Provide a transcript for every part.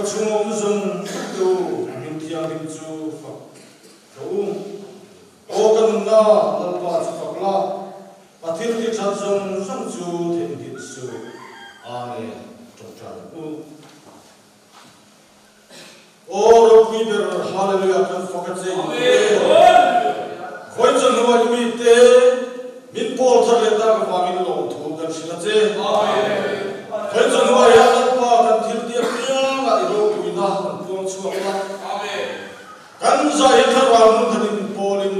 chhung awm zawng zawng te u, a hming thianghlim chu fak rawh u. Aw ka nunna, Lalpa chu fak la, a thil ti that zawng zawng chu theihnghilh suh. Amen. Tawngtai ang u. Aw ropui ber, Hallelujah kan fak a che in e. Vawi chu hnuai mi te min pawl thar leh tak avangin lawmthu kan hrilh a che. Vawi chu hnuaiah Lalpa kan thil ti apiangah i ropuina kan puang chhuak la. Kan zai hi thlarau nun khat in pawlin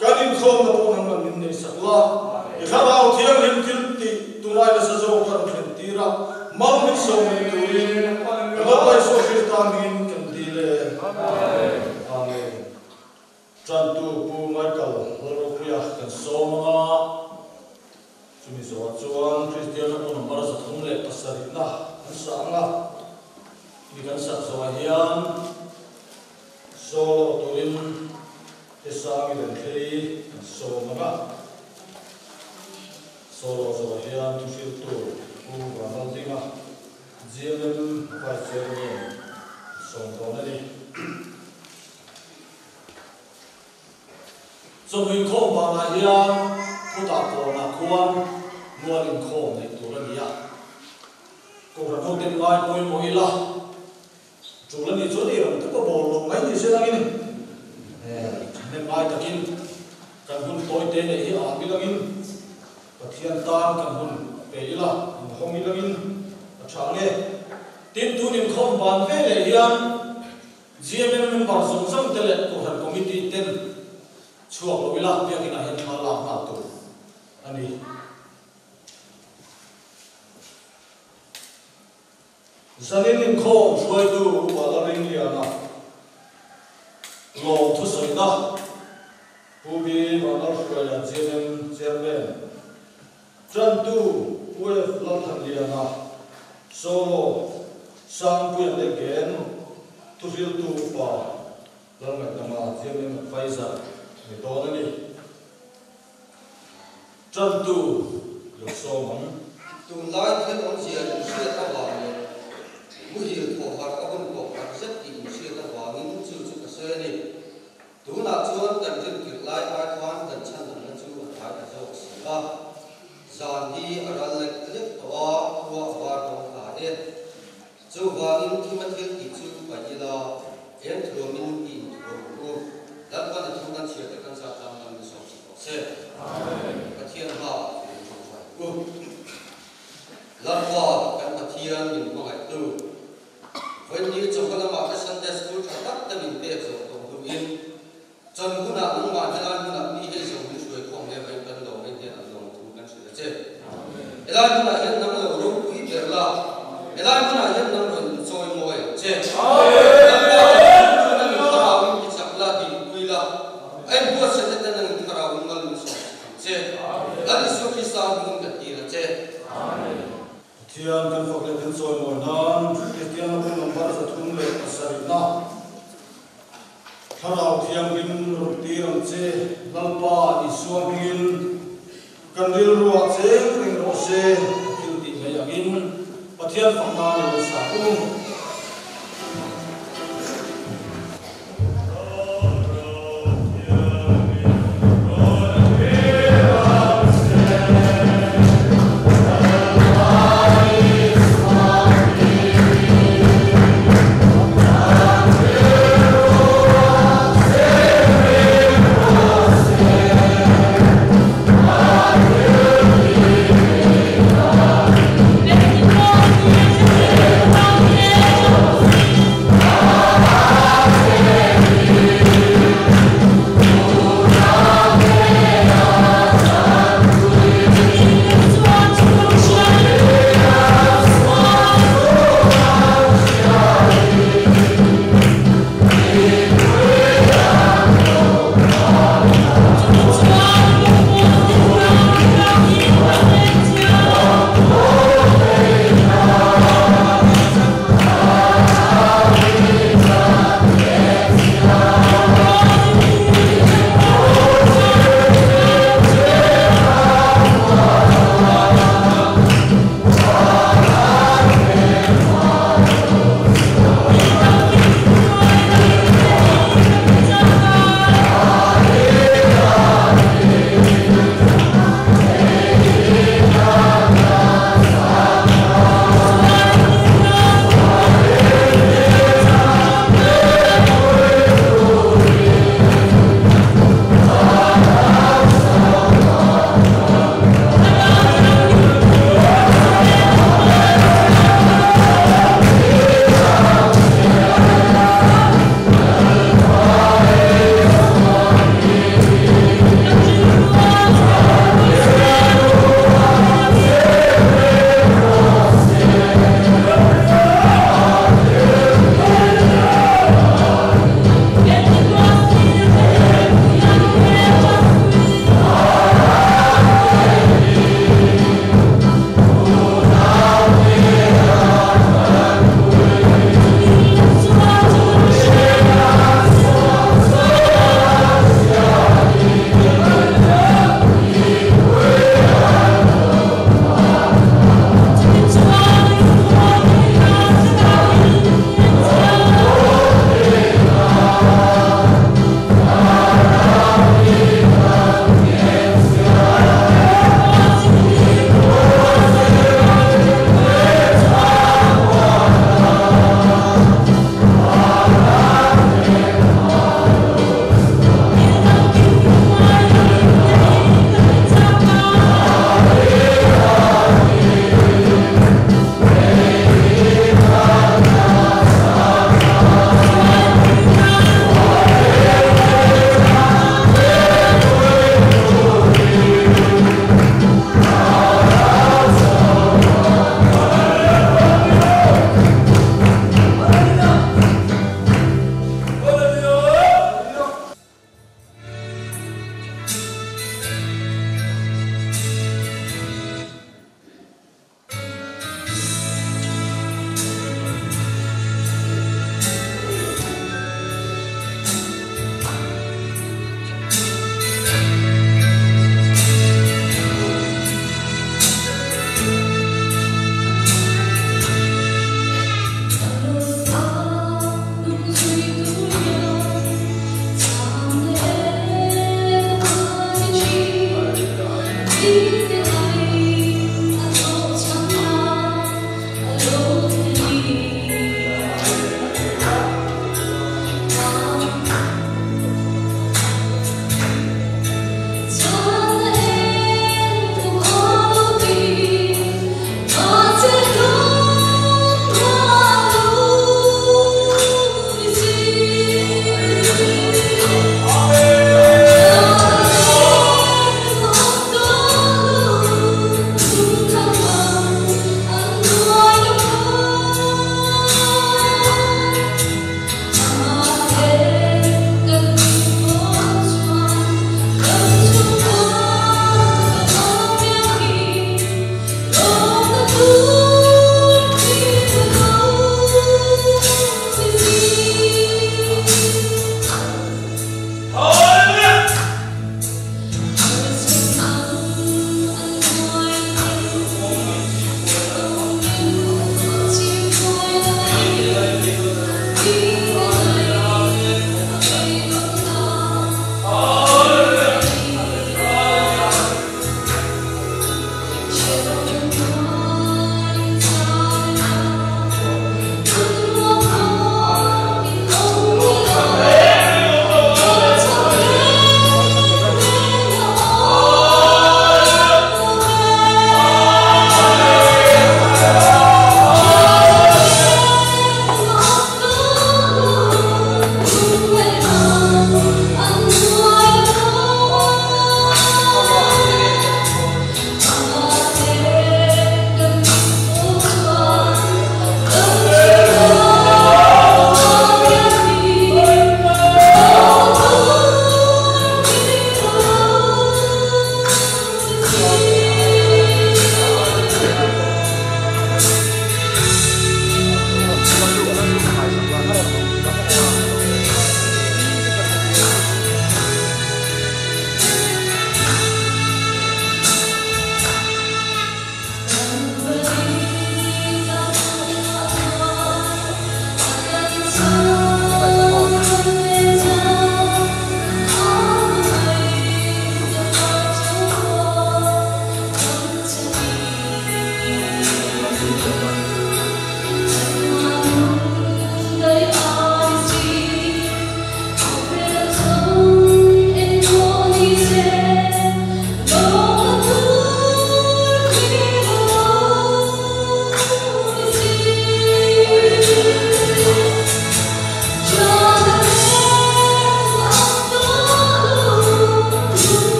kan inkhawmna pawh nangman min neihsak la. I thlarau thianghlim thil tih tunlai nasa zawk a rawn thlen tir a, mal min sawm leh turin ka Lalpa Isua Krista hmingin kan dil e. Amen. Tantu Pu Michael Lalropuia kan sawm ang a, chumi zawhah chuan Kristianna bu number 307 na kan sah ang a, chumi kan sak zawhah hian Solo turin Tesangi leh Thlei kan sawm ang a, solo zawhah hian thuhriltu Pu Vanlaldinga, GMM Vice Chairman sawm dawn a ni. Chawhmui inkhawm banah hian khutah kawnah khuan mual inkhawm neih tur a ni a, Kohhran hoten ngai pawimawh ila tul a nih chuan ei ram te pawh bawl lo mai ni se langin thahnem ngai takin kan hun tawi te neih hi a am ilangin Pathian tan kan hun pe ila inhawng ilangin a tha ang e. Tin, tun inkhawm ban veleh hian GMM member zawng zawng te leh Kohhran Committee ten chhuak lo ila biakinah hian thla lak nghal tur a ni. Zanin inkhawm hruaitu Upa Lalringliana lawm thusawiina Pu B. Vanlalhruaia GMM Chairman, Tantu Pu F. Lalthanliana, Solo, Sangpuia leh Gen thuhriltu Upa Lalngaihdama GMM Adviser ni dawn a ni. Tantu lo sawm ang. Tunlai thil awmzia inhriat avang leh muhil thawh harh a hun tawh tak zet tih inhriat avangin chu chu ka sawi a ni. Tunah chuan kan rintirh lai ai khan kan chhandamna chu a tlai ta zawk si a. Zan hi a ral lek lek tawh a, khua a var dawn ta e. Chuvangin thima thil tih chu paih ila, eng thuamin i inthuam ang u. Lalpan a thu kan chhiar te kan zat tlang lam in sawm sak rawh se. Pathian hma i in ṭawngṭai ang u. Lalpa kan Pathian min hmangaihtu. Vawiin chawhma lamah ka Sunday School tha tak te min pek zawh tawh hnuin chawlh hunah nangmah helai hmunah mi hei zawng min hruai khawm leh vawiin kan lawm in hian an lawm thu kan hrilh a che. Helai hmunah hian nang lo ropui ber la, helai hmunah hian nang rawn inchawi mawi ang che. Lalpa kan thu chu nang in thlarau in ti chak la, dinpui la, a inbuatsaihna te nang in thlarau in mal min sawm sak ang che. Lal Isua Krista hmingin kan dil a che. Pathian kan fak leh kan chawimawi nan Kristianna bung number 307 na Thlarau Thianghlim rawn tir ang che, Lalpa Isua hmingin kan rilruah cheng reng rawh se, a thil tih mai angin Pathian fak nan i lo sa u.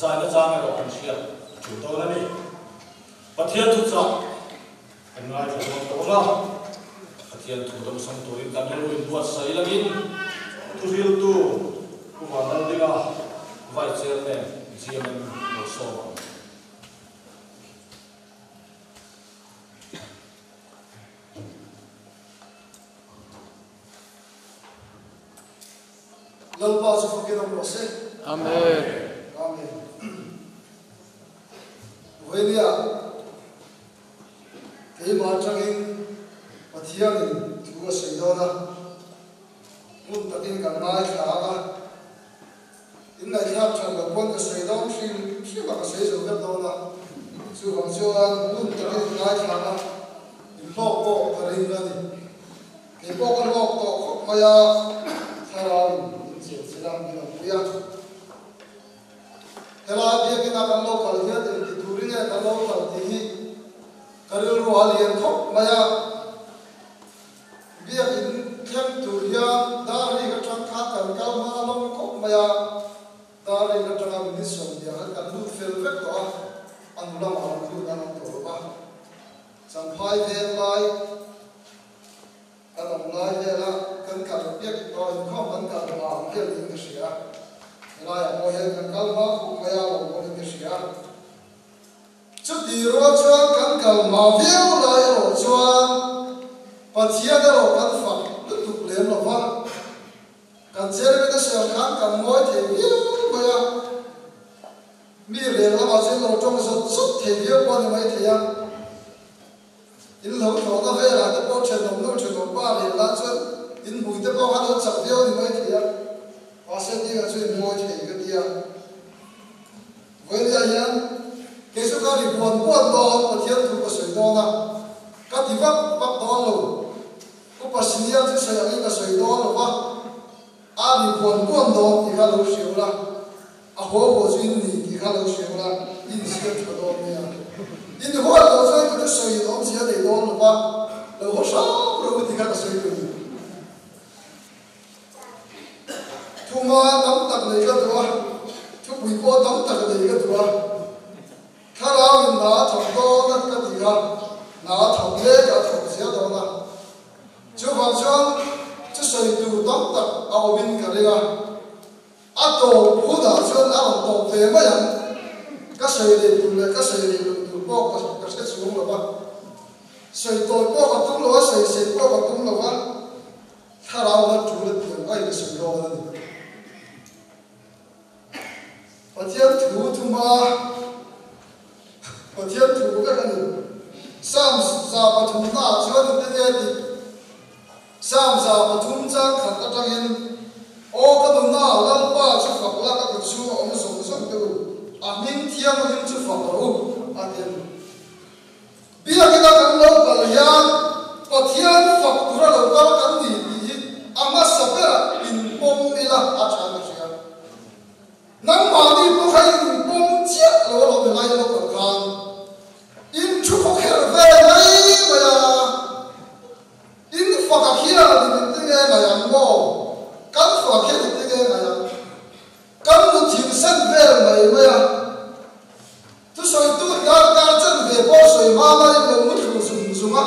Zai nachang erawh kan hriat a tul dawn a ni. Pathian thuchah kan ngaithla dawn tawh ang a, Pathian thu dawngsawm turin kan rilru inbuatsaih langin thuhriltu Pu Vanlaldinga Vice Chairman GMM lo sawm ang. Lalpa chu fakin awm rawh se. Amen. Amen. Vawinia keimah atangin Pathianin thu a sawi dawn a, hmun takin kan ngaithla ang a, in ngaihthlak that loh pawn ka sawi dawn hrim hrim a, ka sawi zo vek dawn a, chuvang chuan hmun takin in ngaithla ang a, in hlawk pawh ka ring a ni. Kei pawh ka hlawk tawh khawp mai a, thlarauin min chenchilh a, min awmpui a. Helai biakina kan lo kal hian engti turin nge kan lo kal tih hi ka rilru a lian khawp mai a. Biakin thleng tur hian dar rik atang khan kan kal hma lawm khawp mai a, dar rik atanga minute 20 khan kan lut fel vek tawh a, a nu lamah rawn lut an awm tawh lo va. Champhai veng lai. Kan awm lai vela kan kal piak tawh inkhawm kan kal hma ang hian niin ka hria. Helaiah pawh hian kan kal hma khawp mai a lo pawhin ka hria. Chuti rual chuan kan kal hma viau lai erawh chuan Pathian erawh kan fak lutuk lem lo va. Kan chairman a sawi ang khan kan ngawi thei viau mai a. Mi rel lamah chuan lo tawng zawt zawt thei viau pawh a ni maithei a. In lo tlawhna velah te pawh thenawm nu thenawm pa leh lah chuan in hmui te pawh kha lo chak viau ni mai thei a, mahse dingah chuan in ngawi thei ka ti a. Vawinia hian kei chu ka ri buan buan dawn, Pathian thu ka sawi dawn a, ka ti vak vak dawn lo. Upa Senior chu sawi angin ka sawi dawn lo va, a ri buan buan dawn tih kha lo hria ula. A haw pawh chu in ni tih kha lo hria ula, in siam tha dawn nia. In huat loh chuan ka thusawi in awmzia nei dawn lo va, lo haw hram rawh u tih kha ka sawi duh ni. Thuma tam tak nei ka duh a, thupui pawh tam tak nei ka duh a. Thlarau in hna a thawk dawn a ka ti kha, hna a thawk mek a, a thawk zia dawn a. Chuvang chuan thusawi tur tam tak a awmin ka ring a. A tawp hunah chuan a rawn tawp ve mai ang. Ka sawi leh tur leh ka sawi leh loh tur pawh ka ka hre chhung lo va. Sawi tawi pawh ka tum lo a, sawi sei pawh ka tum lo va, thlarau hla tul a tiang aiin ka sawi dawn a ni. Pathian thu thuma Pathian thu vek a ni. Psalm 103 naah chuan engtin nge a tih? Psalm 103 chang khat atangin, Aw ka nuna, Lalpa chu fak la, ka kut chhunga awm zawng zawng te u, a hming thianghlim chu fak rawh u, a ti a ni. Biakina kan lo kal hian Pathian fak tura lo kal kan ni tih hi a hmasa berah inpawm ila a tha ka hria. Nangmahni pawh kha inpawm chiah lo a lawm helai lo kal khan in thu khawkherh ve mai mai a. In fak a khian in inti nge ngai ang maw? Kan fak hian inti nge ngai ang? Kan mu thim sen vel mai mai a. Thusawitu darkar chen ve pawh sawi hma mai in lo mu thlu zung zung a.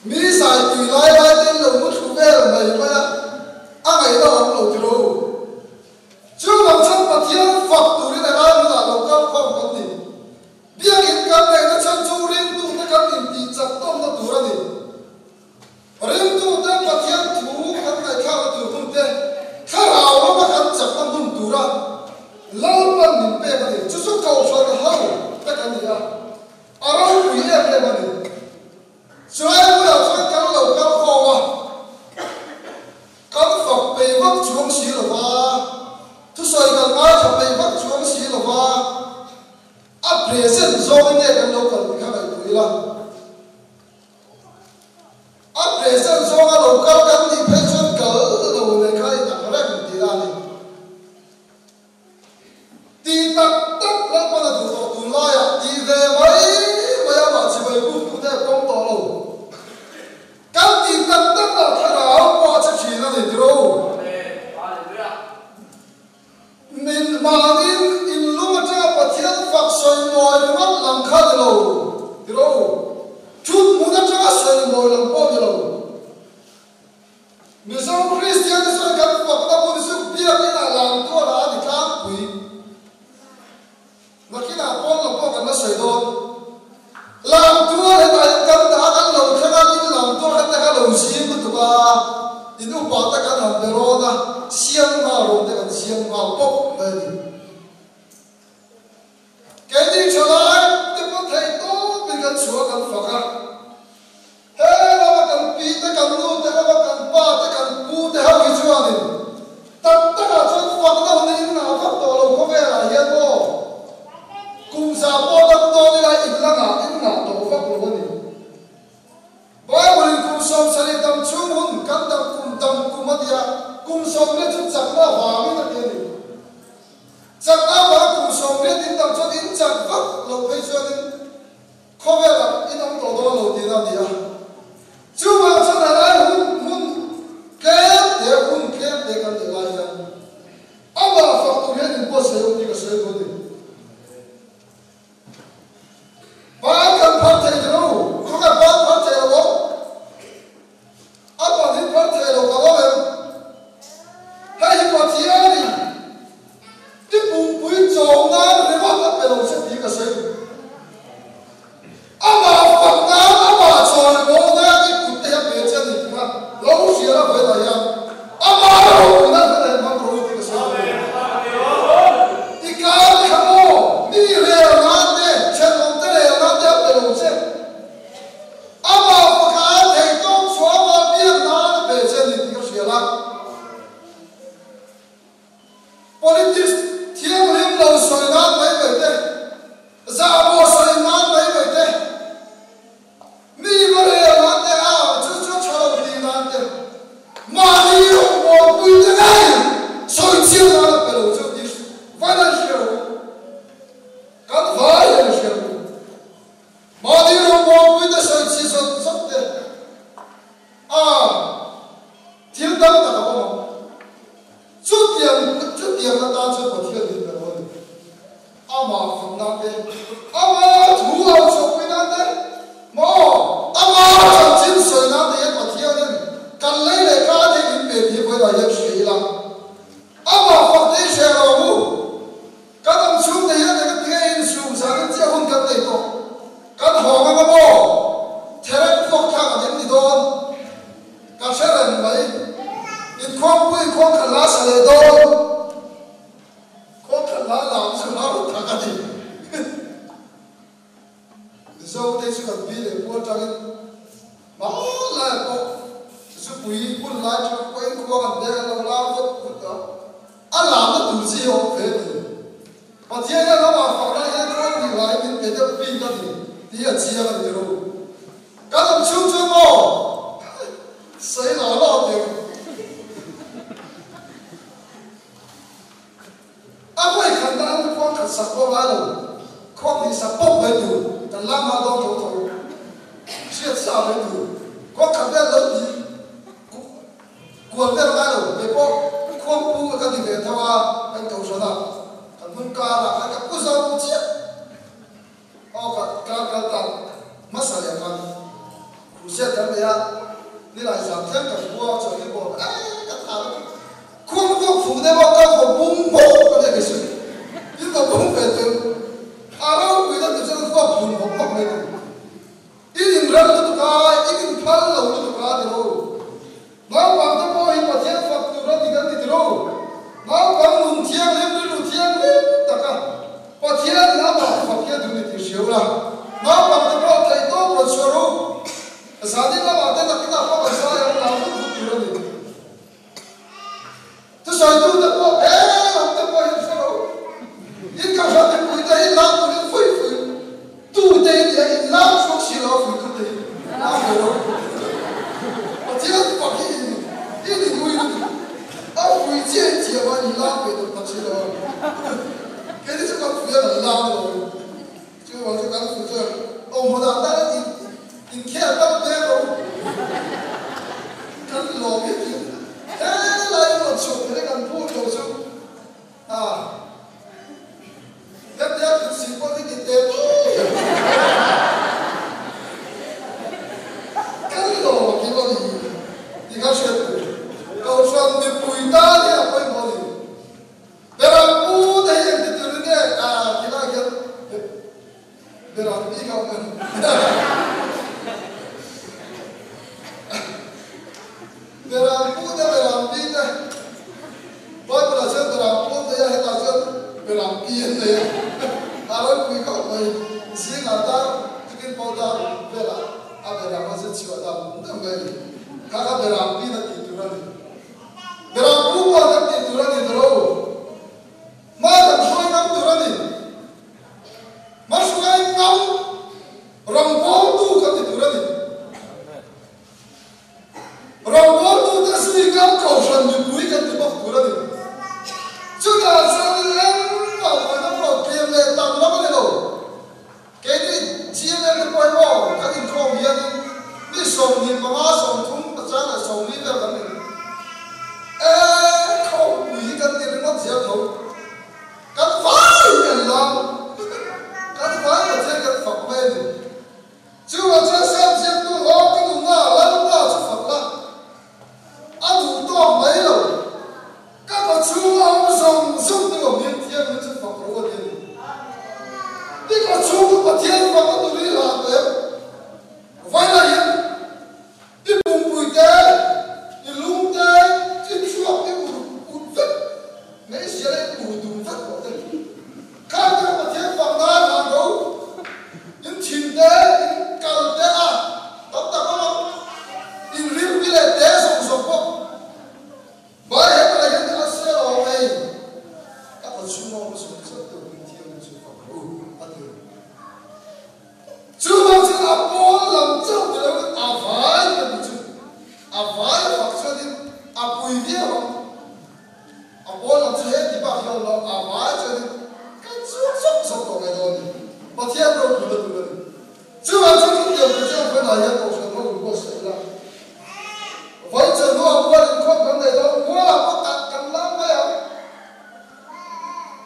Mi zai tui lai lai te in lo mu thlu vel mai mai a. A ngaihna awm lo tiro. Chuvang chuan Pathian fak turin a lai hmunah lo kal khawm kan ni. Biakinn kan neihna chhan chu ringtute kan intih chak tawnna tur a ni. Ringtute Pathian thu kan ngaihthlakna tur hmun te, thlarau lama kan chakna hmun tura Lalpan min pek a ni. Chu chu Kohhran ho te kan ni a, a ropui em em a ni. Chulai hmunah chuan kan lo kal khawm a, kan fak peih vak chuang si lo va, thusawi kan ngaithla peih vak chuang si lo va, A present zawngin nge kan lo kal tih kha ngaihtuah ila. A present zawnga lo kal kan nih phei chuan kal lo leh kha in ang reng tih a ni. Tih tak tak Lalpan a duh tawh tun laiah tih ve mai mai a mah chibai buk tute a pawm tawh lo. Kan tih tak tak lah thlarau pawh a che thin a ni tiro. Min mahni in. lawm te kan siam nghal pawp mai a ni. Keini thalai te pawh theih tawpin kan chhuah kan fak a, he lama kan pi te, kan nu te lama kan pa te, kan pu te ho hi chuanin tak takah chuan fakna hun hi in ngah vak tawh lo khawvelah hian aw kum za pawh dam dawn ila in la ngah in ngah tawh vak lo a ni. Bible in kum 70 dam chhung hun kan dam kum dam kum a tia, kum 40 chu chakna vangin a ti a ni. Chakna vang kum 40 in dam chuan in chak vak loh phei chuanin khawvelah in awm tawh dawn lo tihna a ni a. Chuvang chuan helai hun hmun tlem te hun tlem te kan neih lai hian amah fak tur hian in buatsaih awm tih ka sawi duh a ni. Ban kan phar thei ti lo, tunah ban phar thei lo awm. A ban hi phar thei lo kan awm em? Hei hi Pathianin i pumpui chawm nan ringawt a pe lo che tih ka sawi duh. Amah fak nan, amah chawi maw nan i kut te hi a pe che a ni tih kha lo hria la vawilah hian amah ropui nan hman a inhmang ro tih ka sawi duh. I kar kha maw mi rel nan te, thenawm te rel nan te a pe lo che. Amah faka a theih tawk chu amah biak nan a pe che a ni tih ka hria la. Politics thianghlim lo sawi nan mai mai te, zahmawh sawi nan mai mai te, mi va rel nan te a chu chu tha lo tih nan te, mahni rawngbawlpui te ngei sawi chiang nan a pe lo chu tih van an hria lo. Kan vai an hria lo. Mahni rawngbawlpui te sawi chi zawt zawt te a thil dang tak a awm ang. Chutiang chutiang atan chuan Pathian min pe lo a ni. Amah fak nan te, Ama thu au chhuahpui nan te, maw Ama chanchin sawi nan te hian Pathianin kan lei leh ka te min pe tih hi vawilah hian hria ila. Amah fak te hi hria lo ang u. Kan awm chhung te hian eng enge insum zan in chiah hun kan nei tawh. Kan hawng anga maw? Thereng phuak thlak an em ni dawn? Ka hre reng mai. Inkhawmpui inkhawm khat la sa leh dawn. Khawm khat la lam chu har tak a ni. Mizo te chu kan pi leh pu atangin hmanlai pawh zupui hun lai tang pawhin khua kan deng an lo la vut vut a. A lamna tur chi a awm ve ni. Pathian hian amah fakna hian khawn hnih laiin min pe deuh bik a ni tih a chiang a ni ru. Kan awm chhung chuan maw? Sawi lo lo teh. A vawi khat na an khuang khat sak pawh ngai lo, khuang hnih sak pawp mai tur, kan lam nghal dawn tho tho. Hriat sa mai tur, khuang khat vel lo tih kual vel ngai lo, kei pawh khuang pu ka ti ve tho a, kan kohhran a, kan hmun karah khan ka pu zo chiah. Aw ka kar kal tak hmasa leh khan Crusade kan nei a, nilai zan thleng ka hua chuan hi bawm eh ka tha lutuk. Khum vawk fuh deuh a ka vaw bung bawk ka nia kei sawi. In vaw bung ve chu a ropui na tur chuan vuak bung bawk bawk mai tur. In inrem lutuk a, in inphal lo lutuk a ti lo. Naupang te pawh hi Pathian fak tur a ni kan ti tiro. Naupang nun thianghlim rilru thianghlim taka Pathian in amah fak hi a duh ni tih hriau la. Naupang te pawh theih tawp rawn chhuah ru. Zanin lamah te nakinah pawh kan zai ang lam vut vut tur a ni. Thusawitu te pawh he lam te pawh hi an hre lo. In kohhran mipui te hi lam turin fui fui tu te hi nia in lam chhuak si lo a fui tu te hi lam ve lo. Pathian fak hi in in in ui lutuk a fui chiah in thiam a in lam ve tak tak si lo a. Keini chu kan fui a kan lam lo. Chuvang chu kan fui chuan awmhmunah tan in inkhel tam deng lo. Kan lawm hi tih helai rawn chhuak thei kan phut lo chu a hetia kut sih pawh hi ti teh mai ang. Kan lawm a kim a ni tih kha hriat tur. Kohhran mipui tan hi a pawimawh a ni. Beram pu te hi engti turin nge a tilai hian beram bik a awm em? Beram pu te beram pi te Bible ah Beram pi an nei a, a ropui khawp mai. Zingah dar tukin pawh dar velah a beram a zet chhuah dam dam mai a ni. Kha kha beram pin a tih tur a ni. Beram pu pawh kan tih tur a ni ta lo. Hma kan hruai ngam tur a ni. Hma hruai ngam rawngbawltu kan ti tur a ni. Rawngbawltute zui ngam kohhran mipui kan ti bawk tur a ni. Chutah chuan engmah buaina pawh tlem leh tam lam a ni lo. Keini GMM te pawh hi maw kan inkhawm hianin mi 25, 30, pachang leh 40 vel kan ni. E, khawmpui hi kan ti ringawt zel tho. Kan vai kan lam, kan vai Pathian kan fak mai a ni. Chuvang chuan Sam ziaktu haw ka nunna Lalpa chu fak la, a duh tawk mai lo. Ka pa chhunga awm zawng zawng te awm hian Thianghlim chu fak rawh a ti a ni. I pa chhung chu Pathian fak a turi hlah tawh em? Vawilah hian i pumpui te, i lung te, i thluak te ur ut vek, meizial a i ur dum vek tawh te. Khang te kha Pathian fak nan hlan ro, in thin te, in kal te a tam tak awm ang, in rilpi leh te zawng zawng pawh. Vai hetah hian a sel a awm ei, ka pa chhunga awm zawng zawng te awmin thiangin chu fak rawh u, a ti. Chuvang chuan a pawl lam chauh ni loin a vai ka ti chu, a vai fak chuanin a pui viau ang. A pawl lam chu he ti bak hi a awm lo, a vai chuanin kan chhuak zawk zawk tawh mai dawn a ni. Pathian ropui na tur a ni. Chuvang chuan chutiang tur chuan vawiinah hian Kohhran ho in buatsaih ila. Vawiin chawhnu-ah mual inkhawm kan nei dawn, mualah pawh tak kan lam mai ang.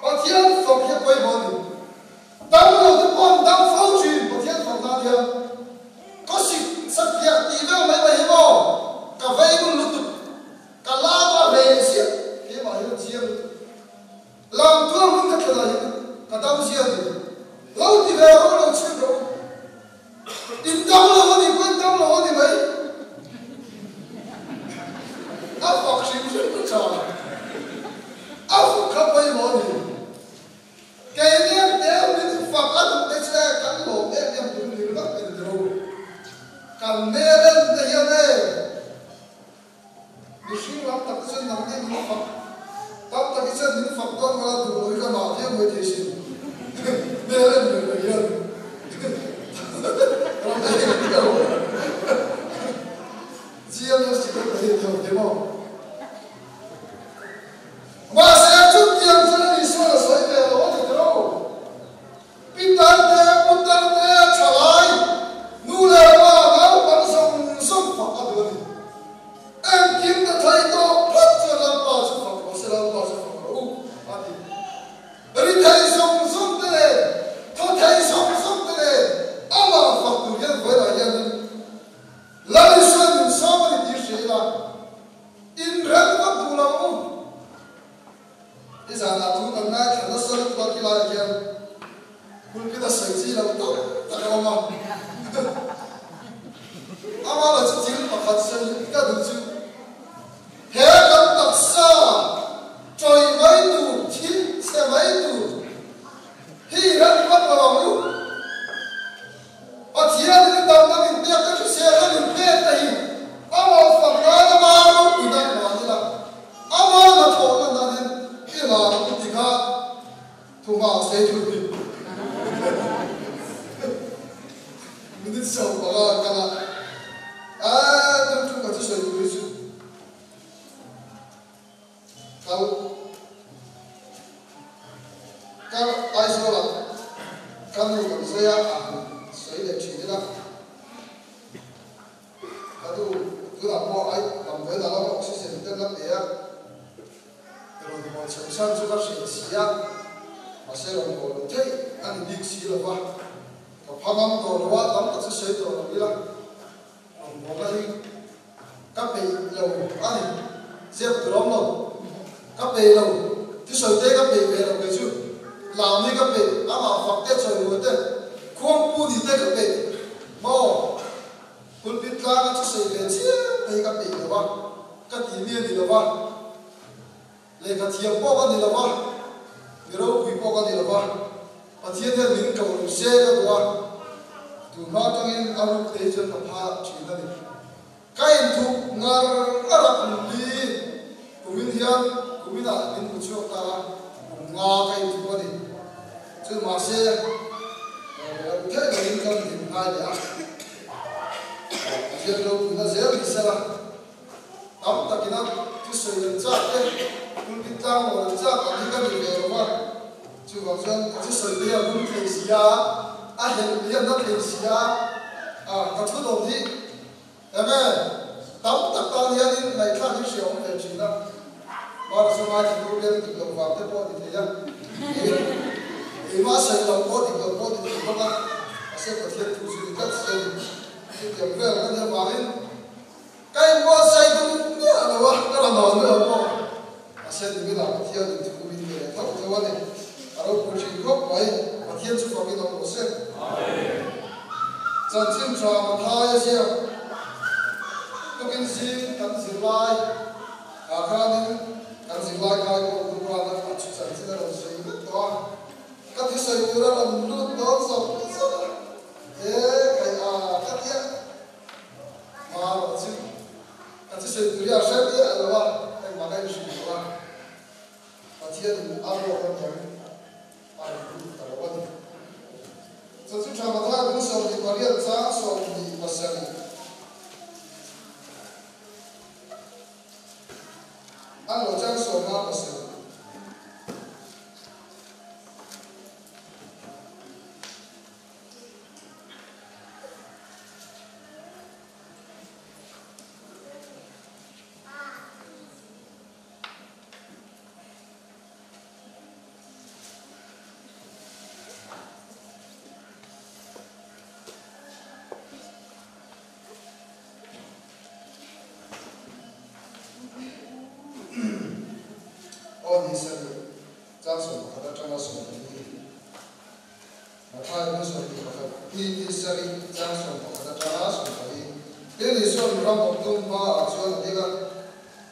Pathian fak hi a pawimawh a ni. Dam lo te pawh an dam fo thin Pathian fak nan hian. Kawsik satliah tih vel mai mai hi maw ka vei ngun lutuk, ka lam a reh ziah keimah hian chiang lutuk. Lam tual hun ka thlen ah hian ka dam zia ni. Lo ti ve rawh lo chhim rawh u. In dam lo a nih pawh in dam lo a ni mai. A fak hrim hrim ka tha. A fak kha pawimawh a ni. Keini ang deuh min fak a duh te che kan lawm em em tur ni ringawt mai ni ro. Kan hmel en te hian e. Mihring lam tak te chuan nang hi min fak tam tak hi chuan min fak dawn ngala duh lo hi ka ngah viau mai thei sin. Hmel en reng reng hian ram ei ang viau. GMS chi kan thei thei thei maw? Mahse chutiang chuan a Isuan a sawi ve lo a ni tiro. Pitar te, putar te, thalai, nu leh pa, naupang zawng zawng fak a duh a ni. Engkim ta thei tawh phawt chuan Lalpa chu fak rawh se, Lalpa chu fak rawh u, a ti. Ri thei zawng zawng te leh thaw thei zawng zawng te leh amah fak tur hian vawilah hianin Lal Isuan min sawm a ni tih hria ila, inrem vak duh lo ang u. Nizanah thu kan ngaithla nasa lutuk a khilaiah hian pulpit a sawi chi lo tak tak a awm a. Amah lah chu thil pakhat sawi ka duh chu he kan taksa tawih mai tur, thil chhe mai tur hi i ran vak lo ang u. Pathianin a damna min pek te, hriselna min pek te hi amah fak nan ama ropui nan hman ila, ama hnathawhna nan hian i hlan ang u ti kha thuma sei thut ni. Minute 15 an kal a, eeh tum tum ka thusawi tur hi chu Kal kal Aizawlah ka nu kan sawi a, a han sawi leh thin ila, ka nu tunah pawh ai damdawi dah lama oxygen te la pe a, rawn haw chhoh chhan chu ka hriat si a, mahse rawn haw lo theih a ni bik si lo va, ka phangam tawh lo a, tam tak chu sawi tawh lo ila, rawn haw la hi. Ka peih lo a ni. Zep tur awm lo. Ka peih lo. Thusawi te ka peih ve lo kei chu. Lam hi ka peih, amah fak te, chawimawi te, khuangpu ni te ka peih. Maw? Pulpit tlanga thusawi ve chiam te hi ka peih lo a, ka tih mi a ni lo va. Lehkha thiam pawh ka ni lo va. Mi ropui pawh ka ni lo va, Pathian hian min ko lo se ka duh a, tunhma atangin a ruk te hi chuan ka pha thin a ni. Ka inthup ngar ngar a kum li kumin hian kuminah min hmu chhuak ta a, kum nga ka inthup a ni. Chu mahse, lo theih loin kan hlim ngai leh a, Pathian ropuina zel ni sela. Tam takina thusawi an chak te, pulpit tlanglawn an chak ang hi ka ni ve lo va, chuvang chuan ka thusawi te hi a vum thei si a, a helh hi a na thei si a, ka thu dawn hi enge tam tak tan hianin ngaihthlak hi hriaawm ve thin a, Mara chu ngaithla tur bian dik loh vang te pawh a ni thei a, keimah sawi lam pawh dik loh pawh a ni thei bawk a, mahse Pathian thu chu ni tlat si a ni, chutiang vel ka nih avangin. Ka inbuatsaih duh miah lo a, ka rawn hawn miah pawh a sen ni mila Pathian in thu min pe leh tho tho a ni. A ropui thin khawp mai, Pathian chu fakin awm rawh se. Chanchin tha Mathai a ziak tukin zing kan zirlai ah khanin kan zirlai khai pawh tu khan a chu chanchin a rawn sawi vek tawh a, ka thusawi tur a rawn lut dawn zawk zawk a, he kai a ka tia. Hma rawh chu ka thusawi tur hi a hre miah lo a, engmah ka inhrilh lo a, Pathianin a ruak a niang a rawn lut ta lo a ni. Chanchin tha Mathai bung 28 chang 27 an lo chang 57. Aw ni sarih, chang 11 atanga 14. Mathai bung 21, ti ni sarih chang 11 atanga 14. Tin, Isua'n ram awptu hmaah chuan a ding a.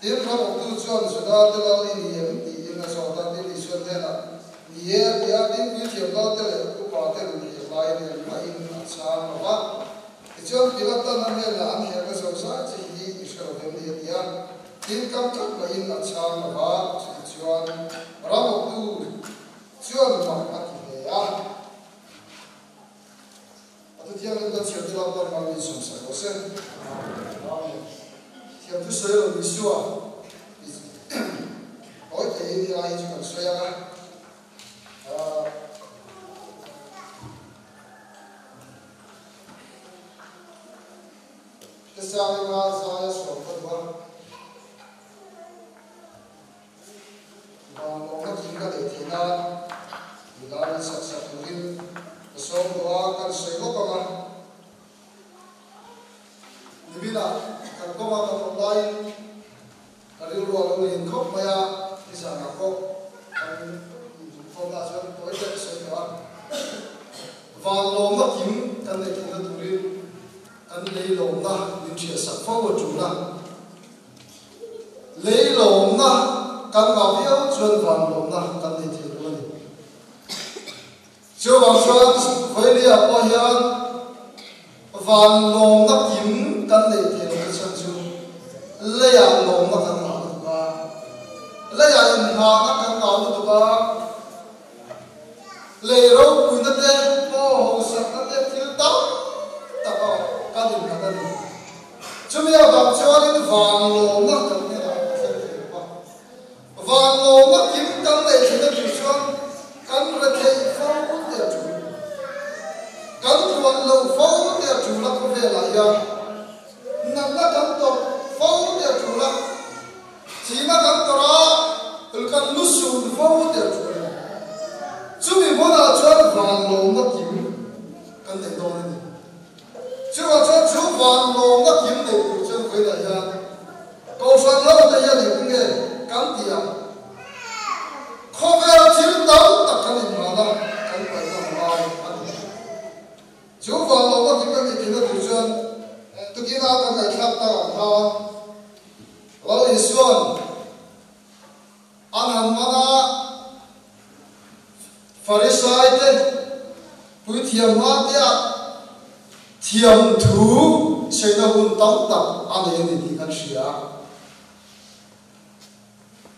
Tin, ram awptu chuan Juda te lal i ni em? tiin a zawt a. Tin, Isua'n hnenah, Ni e, a ti a. Tin, puithiam lal te leh upa te an hek laiin engmahin a chhang lo va. Tichuan, Pilatan a hnenah an hekna zozai che hi i hre lo vem ni? a ti a. Tin, kam tlat mahin a chhang lo va. Chutichuan, ram awptu Chuan mak a ti hle a. A tu thianghlim kan chhiar te lam tan min sawm sak rawh se. Amen. Thiam thu sawi lo Isua tawi theiin helai hi chu kan sawi ang a. Hetiang zaia sawm ka duh a. Vanlawmna thing ka neih theih nan midang in sak sak turin ka sawm duh a, kan sawi lawk ang a. Niminah kan kawngah kan awm laiin ka rilru a lo lian khawp mai a, nizanah pawh kan inkhawmnaah chuan tawi te ka sawi tawh a. Vanlawmna kim kan neih theihna turin kan leilawmna min hriat sak fo a tul a. Lei lawmna kan ngah viau chuan van lawmna kan nei thei lo a ni. Chuvang chuan Vawilia pawh hian van lawmna kim kan nei thei lo te chhan chu leiah lawmna kan ngah lutuk a, leiah inngahna kan ngah lutuk a, lei ropuina te, paw hausakna te thil tam tak a kan innghat a ni. Chumi avang chuanin vanlawmna kan hnenah a thleng thei lo va. Vanlawmna kim kan neih theihna tur chuan kan retheih fo te a tul. Kan tluan loh fo te a tul a khawvelah hian natna kan tawrh fo te a tul a, thihna kan tawrh a, kan lu sun fo te a tul a ni. Chumi hmunah chuan vanlawmna kim kan nei dawn a ni. Chuvang chuan chu van lawmna kim nei tur chuan vawiinah hian Kohhran ho te hian engtin nge kan tih ang? Khawvel thil tam tak kan inhman a, kan paihna a ngai a ni. Chu van lawmna kim kan neih theihna tur chuan tukina kan ngaihthlak tak ang khan Lal Isua'n an han man a. Farisai te puithiam hma te ah thiam thu saina hun tam tak a nei a ni tih kan hria.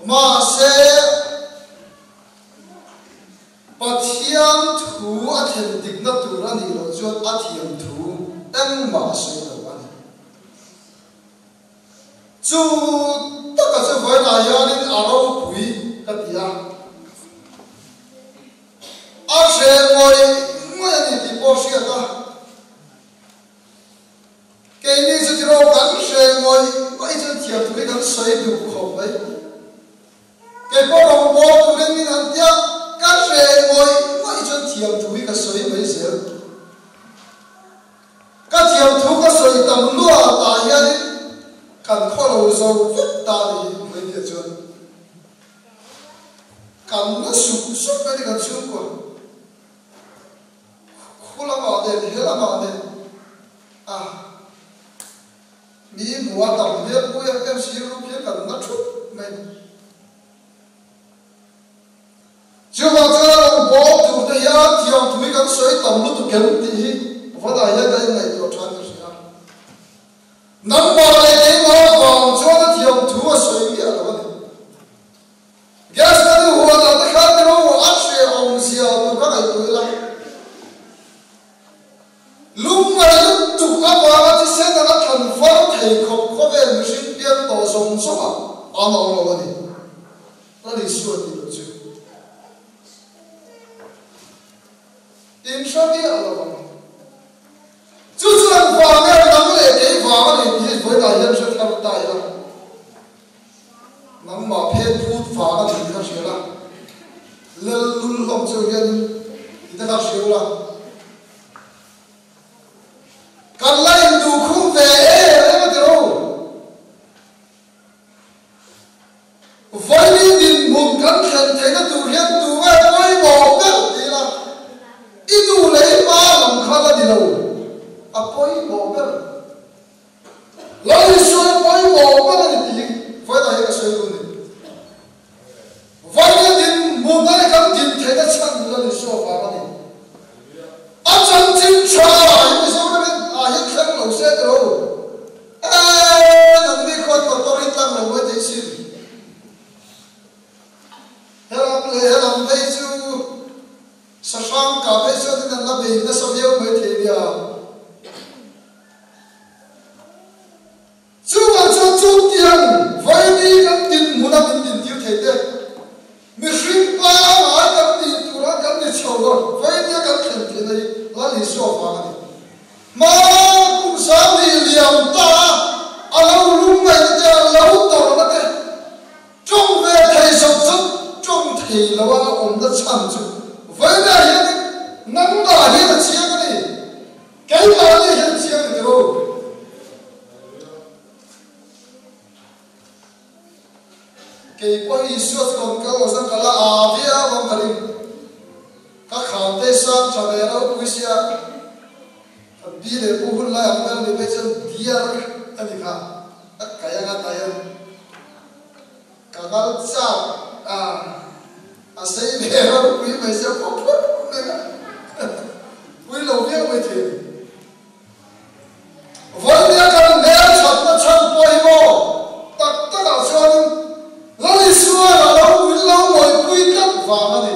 Mahse, Pathian thu a thlen dikna tur a nih loh chuan a thiam thu engmah a sawi lo a ni. Chu taka chu vawiinah hianin a ropui ka ti a, a hreh ngawih ngawih a ni tih pawh hriat a. Keini chu tiraw kan hreh ngawih ngawih chuan thiam thu hi kan sawi duh khawp mai. Kei pawh rawngbâwl turin min han tia, ka hreh ngawih ngawih chuan thiam thu hi ka sawi mai zel. Ka thiam thu ka sawi tam luah tah hianin kan khaw lo zo vek ta ni hi hmeichhia chuan kan na sup sup mai ni kan chhungkua. Khu lamah nen he lamah nen a mi hmuh a tam hmel pui ang em sir rup hian kan na thup mai ni. Chuvang chuan a rawn bawm tur te hian thiamthui kan sawi tam lutuk em tih hi vawnah hian ka inngaihtuah than ka hria. Nangmah leh keimah vang chuan a thiamthu a sawi miah lo a ni. Gas ka duh huan ah te khan tiro a hrehawm zia tur ka ngaihtuah ila. Lungngai lutuk avanga thisen anga thlan far thei khawp khawvel mihring piang tawh zawng zawng ah an awm lo a ni. Lal Isua tih loh chu in hre miah lo ang. Chu chuan vang e nang leh kei vang a ni tih hi vawiinah hian hre thar ta ila. Nangmah phen phut vang a ni tih kha hria la, lel lul hlawm cheu hianin ti te kha hria ula. Kan la induh khum ve em em a ti ro. Vawiin dinhmun kan thlen theihna tur hian tu nge pawimawh ber ti ila, i nu leh i pa lam kha la ni lo, a pawimawh ber. Lal Isua pawimawh ber a ni tih hi vawiinah hian ka sawi duh a ni. Vawiina dinhmun a ni kan din theihna chhan Lal Isua vang a ni. A chanchin tha hi Mizoramin ah hian thleng lo se ti lo. Eee nangni khuan motor hi tlang lo mai thei sin. Helam leh helam phei chu sahrang kah phei chuan in an la bei nasa viau mai thei nia. Chuvang chuan chutiang vaini kan dinhmuna min dintir thei te, mihring pa ngai kan nih tura kan ni chho a, vainia kan thlen theihna hi Lal Isua vang a ni. Hma kum sang nih liam ta a, a lo lungngaihna te, a lo tawrhna te, tawng ve thei zawk chu tawng thei lo a a awmna chhan chu vawiinah hianin nangmah hian a chiang a ni. Keimahni hian chiang ni tiro. Kei pawh Isua chu rawn kal lo chuan ka la aa viau ang ka ring. Ka kham te sang tha ve ropui sia, kan pi leh pu hun lai ang vel ni phei chuan diar a ni kha, a kai anga tai a ni. Ka ngal chak a, a sei ve ropui mai sia pawp pawp mai a, pui lo viau mai thei a ni. Vawinia kan hmel thatna chhan pawh hi maw tak takah chuanin Lal Isuan a lo min lo ngawihpui tlat vang a ni.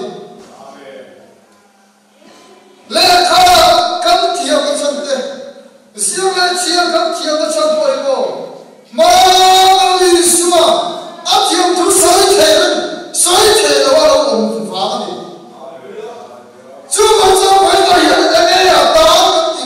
Lehkha kan thiamna chhan te, zir leh chhiar kan thiamna chhan pawh hi maw Hmana Isua a thiam thu sawi thei reng, sawi thei lo a lo awm vang a ni. Chuvang chuan Vawiinah hian eng nge a tan kan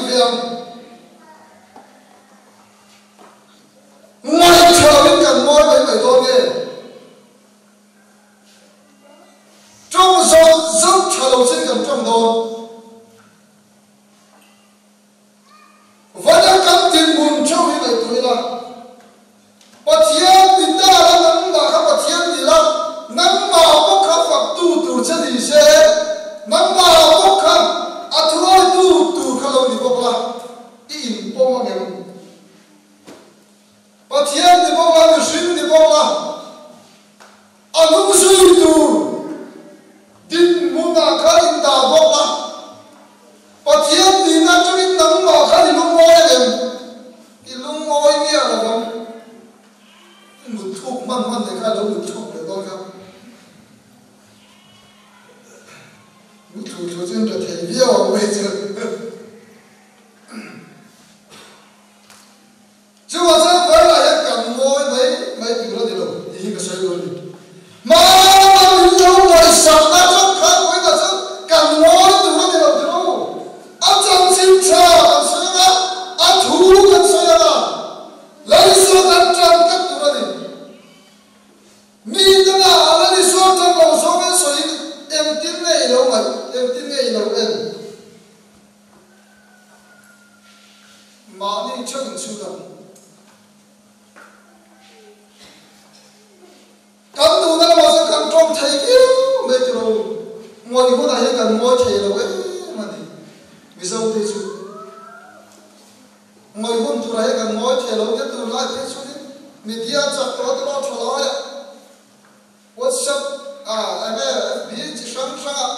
kha lo lut chhuak leh dawn kha. Mu thlu thlu chu in rethei viau ang mai chu. Chuvang chuan Bible-ah hian kan ngawi mai mai tur a ni lo tih hi ka sawi dawn a ni. Hmana min lo ngaihsakna chuan khan vawiinah chuan kan ngawi tur a ni lo tiro. A chanchin tha kan sawi anga, a thu kan sawi anga, Lal Isua kan tan tlat tur a ni. Mi danga a Lal Isua tan lo zawngin sawiin engtin nge i lo ngaih, engtin nge i lo en? Mahni theuh in chhut ang. Kan duhna lamah chuan kan tawng thei viau mai tiro. Ngawih hunah hian kan ngawi thei lo em a ni. Mizo te chu ngawih hun turah hian kan ngawi thei lo nia tunlai phei chuanin media chak tawh te pawh a tha lai a. WhatsApp ah enge FB chi hrang hrangah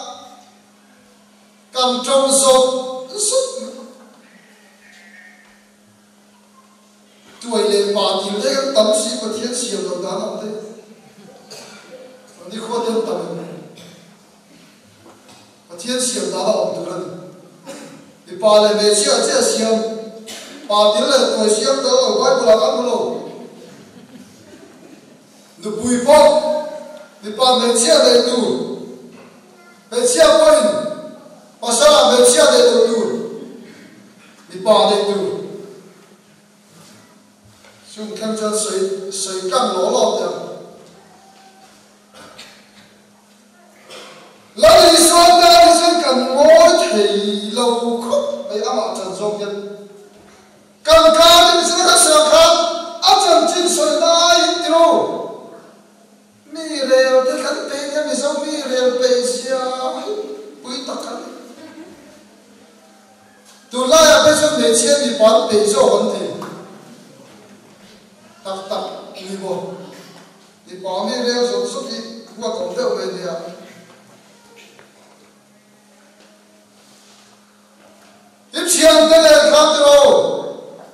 Kan tawng zawk zuk mai. Tuai leh pa dil te kan tam si Pathian siam loh dan ang te. Nikhua te an tam em? Pathian siam dan a awm tur a ni. Mipa leh hmeichhia chiah siam, pa dil leh tuai siam tel lo Bible ah kan hmu lo. Nupui pawh mipa hmeichhia nei tur. Hmeichhia pawhin pasala hmeichhia neih loh tur, mipa neih tur. Chung thleng chuan sawi sawi tlang law law teh ang. Lal Isua tan hi chuan kan ngawi thei lo khawp mai amah chan zawk hian. Kan kar in zir ka sawi ang khan a chanchin sawi laiin tiro. Mi rel te kan peih nia Mizo mi rel peih zia hi pui tak a ni. Tunlaiah phei chuan hmeichhia mipa an peih zawk an ti. Tak tak ni maw? Mipa mi rel zawk zawk hi huat awm deuh mai nia. I thiante leh kha tiro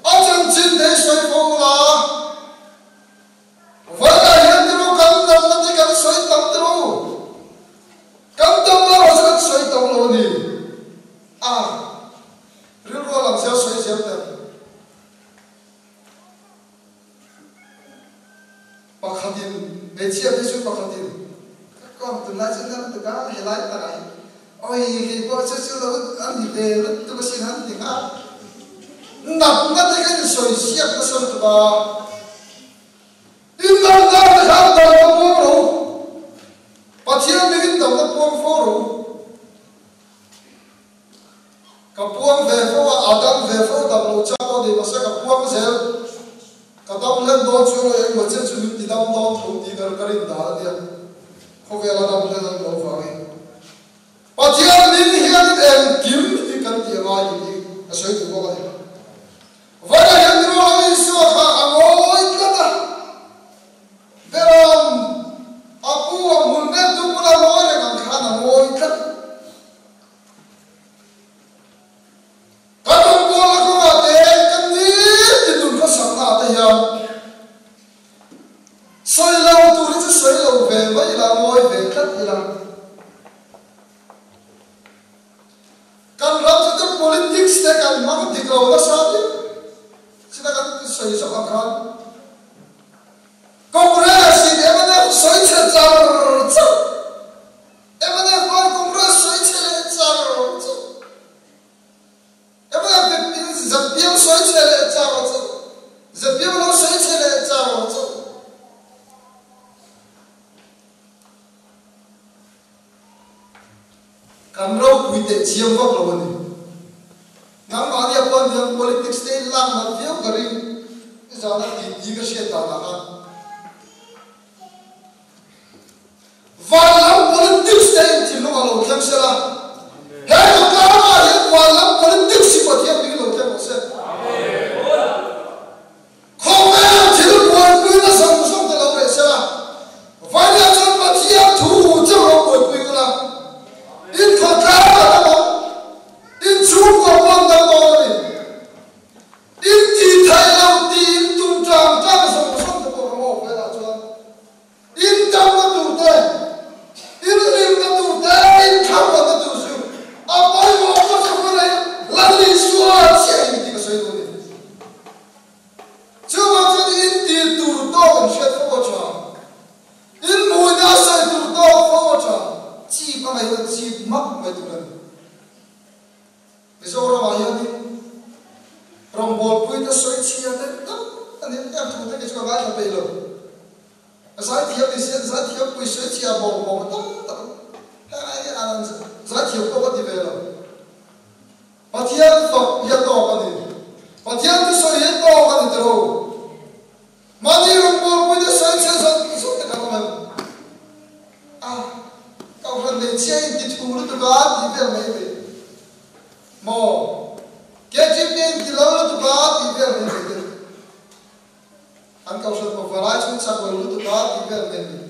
a chanchin te hi sawi fo la. Vawilah hian tiru kan damna te kan sawi tam tiru. Kan damna erawh chu kan sawi tam lo a ni. A rilru a lang zel sawi zel teh ang. Pakhatin hmeichhia phei chu pakhatin ka kawm tunlai chu ngan tuk a helai takah hi oi kei pawh chu chu lo a ni ve lutuk asin han ti nghal. Natna te kha in sawi ziak nasa lutuk a. In natna te kha damna puang ro. Pathian mingin damna puang fo ro. Ka puang ve fo a, a dam ve fo dam lo chak pawh ni mahse ka puang zel. Ka dam hlen dawn chu rawh engmaw chen chu min ti dam dawn tho tih ka ka rin dan a nia. Khawvel a dam hlen a ni lo vangin. Pathian min hianin engkim hi kan tih a ngai tih hi ka sawi duh bawk a ni. Vawilah hian Mirual Isua kha a ngawi tlat a. Beram a pu a hmun mek chu bula ngawi reng ang khan a ngawi tlat. Kan rawngbawlna kawngah te, kan nitin nun khawsakna ah te hian sawi lo tur hi chu sawi lo ve mai ila, ngawi ve tlat ila. Kan ram chu te politics te kan hmang dik lo nasa viau. China kan sawi zawk ang khan Congress in mnf sawi chhe char char. Mnf pawn Congress sawi chhe leh char char. Mnf in ZPM sawi chhe leh char char. ZPM lo sawi chhe leh char char. Kan ropui teh chiang vak lo a ni. Nangmahni a pawn hian politics te in lak nat viau ka ring. Nizana titi ka hriat danah khan. Vanlam politics te in thinlung a lo thleng sel a. He khawtlangah hian vanlam politics hi Pathian hmingin lo thleng rawh se. Khawvel thil buaipuina zawng zawng te lo reh sel a. Vawilah chuan Pathian thu chauh lo buaipui ula. In khawtlang a dam ang. In chhungkua pawh an dam dawn a ni. In tih theih lo tiin tum tang tang zawng zawng te pawh ka ngawk velah chuan. tawk in hriat fo a tha. In hmuina sawi tur tawk fo a tha. Chip a ngaihna chip mak mai tur a ni. Mizoramah hianin rawngbawlpuite sawi chhia te tam a ni em thu te kei chu ka ngaithla peih lo. Zaithiam ni se zaithiam pui sawi chhia bawng bawng tam tak heng ai hian an zaithiam pawh ka ti ve lo. Pathian fak hi a tawk a ni. Pathian thu sawi hi a tawk a ni tiro. Mahni rawngbawlpuite sawi chhia zawt zawt te kan awm em? A, Kohhran hmeichhia in ti thu lutuk a tih vel mai mai. Maw? KTP in ti lo lutuk a tih vel mai mai te. An Kohhran pawh valai chhung chak lo lutuk a tih vel mai mai.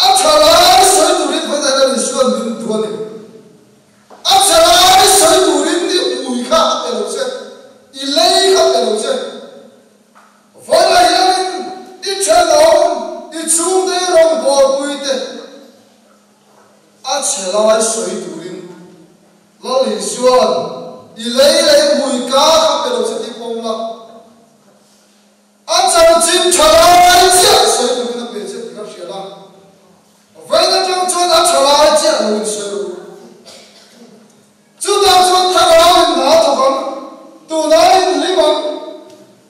A tha lai sawi turin vawiin ah hian Isua'n min duh a ni. A tha lai sawi turin i hmui kha a pe lo che, i lei kha a pe lo che. Vawiin ah hianin i thenawm, i chhungte, i rawngbawlpui te a chhe lai sawi turin Lal Isua'n i lei leh i hmui ka kha pe lo che tih pawm la. A chanchin tha lai chiah sawi turin a pe che tih ka hriat a, vawiin atang chuan a tha lai chiah lo in sawi ru. Chutah chuan thlarau in hna thawk ang, tunah in hlim ang,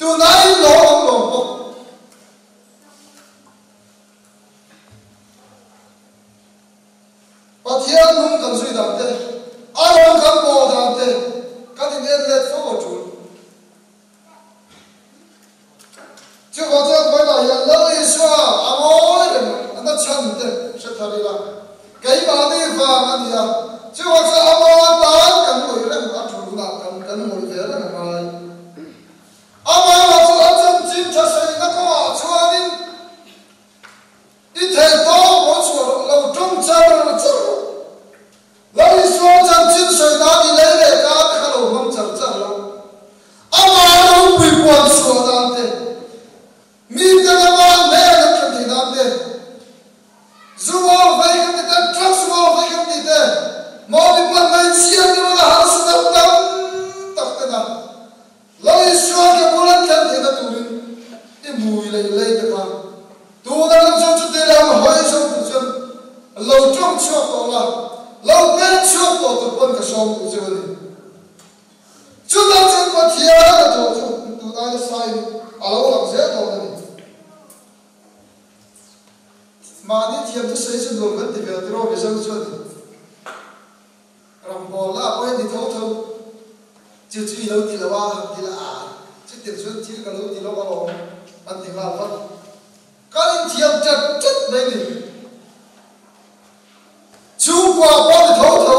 tunah in lawm ang lawm bawk. Pathian hnung kan zui dan te, a rawn kan bawl dan te kan in en let fo a tul. Chuvang chuan vawilah hian Lal Isua a ngawi reng a na chhan te hre thar ila, keimahni vang a ni a, chuvang chuan ama tan kan ngawih reng a tul hunah kan kan ngawih ve reng a ngai. Amah chu a chanchin tha saihna kawngah chuanin I theih tawk rawn chhuah rawh, lo tawng char char rawh. Lal Isua chanchin sawi nan i lei leh ka te kha lo hmang char char lo. Amah ropui puan chhuah nan te, mite lama hnen an thlen theih nan te, zu ngawl vei kan ti te, drugs ngawl vei kan ti te, mahni pan mai chian te runa harsa deuh tam tak te na. Lal Isua ke bul an thlen theihna turin i hmui leh i lei te kha tuna lam chuan chuti leh ang hawi zawng tur chuan lo tawng chhuak tawh la, lo pen chhuak tawh tur pawn ka sawm duh cheu a ni. Chutah chuan Pathian a thawh chu tun aia sain a lo lang zel dawn a ni. Mahni thiam chu sawi chu nuam kan ti ve tiraw Mizo chuan. Rambawl lah pawh hi ni tho tho, chu chu i lo ti lo a, han ti la a, chutiang chuan thil ka lo ti lawk alawm, an ti nghal vat. Kan inthiam ṭet ṭet mai ni. Chhungkua pawh ni tho tho,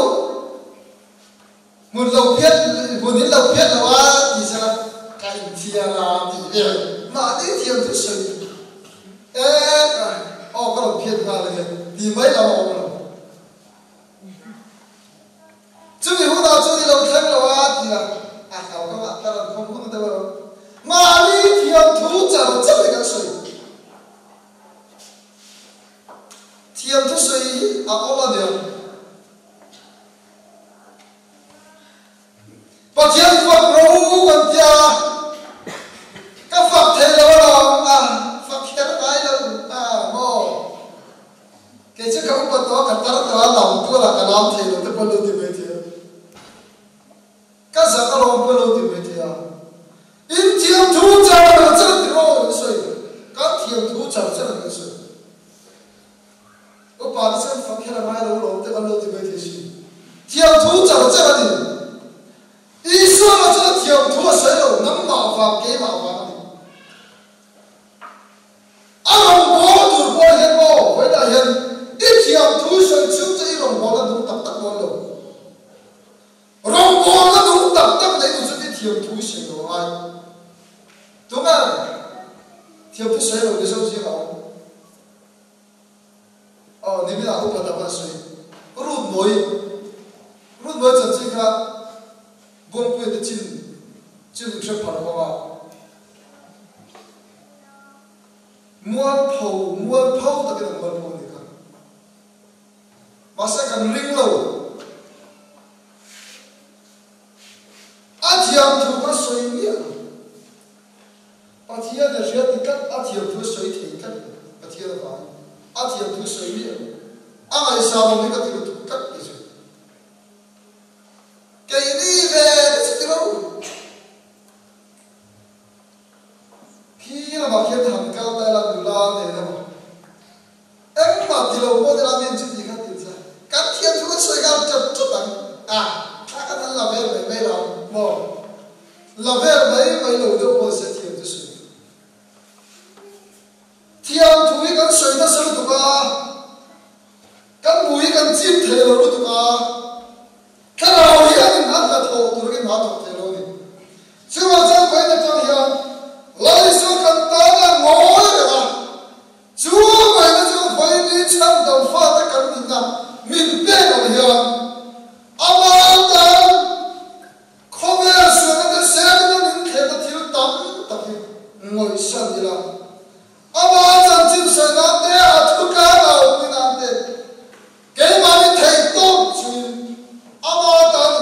hmun lo phiat, hmun in lo phiat lo a ti sela, ka inthiam a tih vel, mahni thiam chu sawi e, aw ka rawn phiat nghal ange ti mai lam a awm lo. Chumi hunah chuan i lo thleng lo a ti a, a hlau ka ngah tar an khawm hun deuh alo. Mahni thiam thu char char hi kan sawi. Thiam thu sawi hi a awm a niang. Pathian fak ro kan ti a, ka fak thei lo alawm a, fak kher ngai lo a maw? Kei chu ka upa tawh a, ka tar tawh a, lam tual ah ka lam thei lo te pawh lo ti mai thei a, ka zak alawm pawh lo ti mai thei a. In thiam thu char char ti rawh an sawi, kan thiam thu char char an sawi. Upa te chuan fak hian a ngai lo lawm te kan lo ti mai thei si. Thiam thu char char a ni. Isua lah chuan a thiam thu a sawi lo, nangmah vang keimah vang a ni. A rawngbâwl tur pawh hian maw vawiinah hian i thiam thu sawi chhung chu i rawngbâwlna nung tak tak dawn lo. Rawngbâwlna nung tak tak nei tur chuan i thiam thu i sawi lo a ngai. Tunge thiam thu sawi lo Mizo zingah awm? Aw, niminah upa tak an sawi. Rut Mawi, Rut Mawi chanchin kha Buangpuia te chin chin hre phar bawk a. Mualpho, mualpho takin a mualpho a nih kha. Mahse kan ring lo. A thiam thu kha sawi miah lo. Pathian a hria ti tlat, a thiam thu a sawi thei tlat lo. Pathian avangin a thiam thu sawi miah lo. A ngaihsan awm hi ka ti lutuk tlat ni chu. Keini ve te chu ti lo. Khi lamah khian han kal ta ila nula nen emaw engmah ti lo pawh nila min chu ti kha ti che. Kan thiam thu kan sawi nghal chat chat ang a, thla kan han la vel mai mai lo ang maw? La vel mai mai lo deuh pawh se thiam chu sawi. Thiam thu hi kan sawi nasa lutuk a, kan hmu hi kan chim thei lo lutuk a, thlarau hianin a hnathawh turin a thawk thei lo a ni. Chuvang chuan vawiin atang hian Lalisua kan tan a ngawi reng a, chu ngaihna chu vawiin i chhandam fate kan nihna min pek ang hian amah tan Khawvel sualna te selna min thlenna thil tam tak hi ngawihsan ila, amah chanchin sawi nan te, a thu tlang a awm nan te, keimahni theih tawp chungin amah tan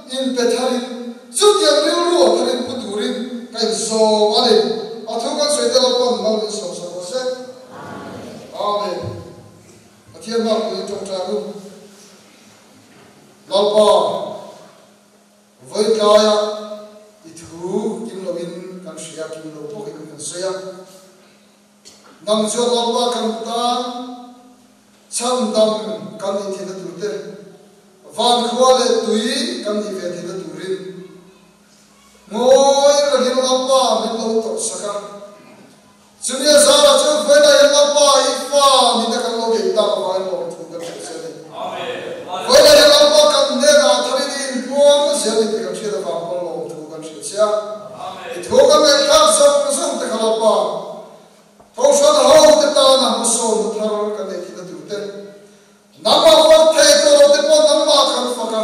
inpe tharin chutiang rilru a tharin pu turin ka insawm a ni. A thu kan sawi te lo pawn mal min sawm sak rawh se. Amen. Pathian bak pui tawngtai u. Lalpa. Vawi tlaia i thu kim loin kan hria, kim lo bawkin kan sawi a. Nang chuan Lalpa kan tan chhandam kan nih theihna turte, vankhua leh tui kan nih ve theihna turin ngawi rengin Lalpa min lo tawrhsak a. Chumi a zarah chuan vawiinah hian Lalpa i fa nihna kan lo neih tak avangin lawmthu kan hrilh che a ni. Vawiinah hian Lalpa kan hnenah tharin i inpuang zel ni tih kan hriat avang pawn lawmthu kan hrilh che a. I thu kan ngaihthlak zawng zawng te kha Lalpa Kohhran ho te tana hmasawnna thar kan neih thihna tur te, Nangmah fak thei tawh lo te pawh nangmah kan fak a,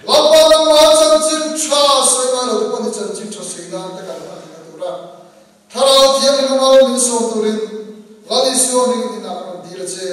Lalpa nangmah chanchin tha sawi ngai lo te pawh ni chanchin tha sawi nan te kan hman thihna tur a. Thlarau Thianghlim a mal min sawm turin Lal Isua hming in inah ka rawn dil a che.